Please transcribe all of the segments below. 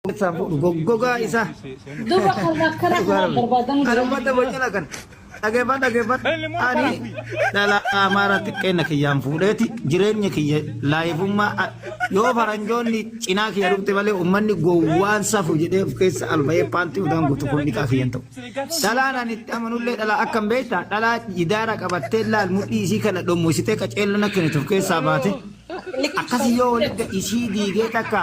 Keessaan fuudhu goggogaa isaa. Duuba kan akkana Dhugaa kana rabbi. barbaadamu Ani jira. uummata bocana kan dhageeffadhu dhageeffadhu. Ani dhala Amaara xiqqeenna kiyyaan fuudheeti jireenya kiyya laayifummaa yoo faranjoonni cinaa kiyya dhufte malee uummanni gowwaan safu jedhee of keessa albayee paantii udaan guutu kun dhiqaa kiyyan ta'u. Dhalaan ani itti amanullee dhalaa akkam beektaa dhalaa jidaara qabattee laal mudhii isii kana dhommoysitee qaceellana kennitu of keessaa baate. Akkasi yoo walitti isii diigee takka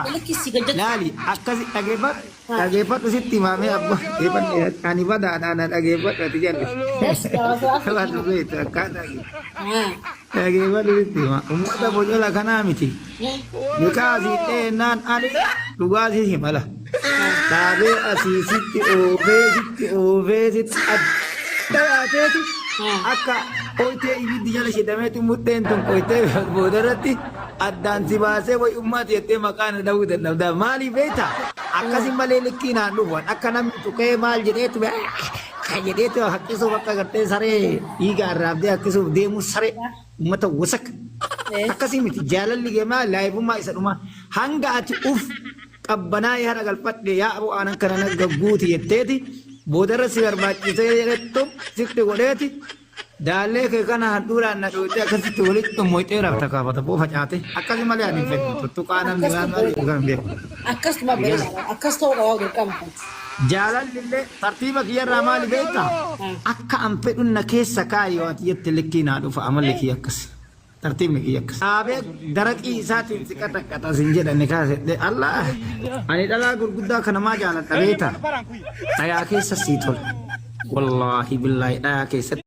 laali akkasi dhageeffadhu dhageeffadhu sitti himaamee abba dhageeffadhu ani badaadha na dhageeffadhu ati jalli waan beektu akkaataa dhageeffadhu sitti hima ummata bocola kanaa miti niqaa asii dheennaan ani dhugaa si himala dhaabee asii sitti oofee sitti oofee sitti adda yaateeti akka qoytee ibiddi jala shidameeti mudheen tun qoytee boodarratti addaan si baasee way ummaati jettee maqaa na dhahuu dadhabdaa maaliif beektaa akkasi malee likkii naan dhufu akka namni tuqee maal jedheetu kan jedheetu haqqisuuf akka gartee saree dhiiga arraabdee haqqisuuf deemu saree ummata wasak akkasii miti jaalalli geemaa laayifummaa isa dhumaa hanga ati uf qabbanaa'ee hara galfadhe yaa aboo aanan kana na gagguuti jetteeti boodarra si barbaachisee jedhettu sitti godheeti daallee kee kana handhuuraan na dhooytee akkasitti walitti dhummoyxee rafta kaafata boo facaate akkasi malee ani hin fedhu tuttuqaa namni waan malee kan hin beeku. Akkasuma bareedaadha. Akkas ta'uu qaba dirqama. Jaalalli illee tartiiba kiyyarraa maali beektaa? Akka an fedhun na keessa kaa'i yoo ati jette likkii naa dhufa amalli kiyya akkas. Tartiibni kiyya akkas. Dhaabee daraqii isaatiin si qaxaqqaxa sin jedhani kaasedhe Allah ani dhalaa gurguddaa kana maa jaaladha beektaa? Dhayaa keessa sii tola. Wallaahi billaahi dhayaa keessatti.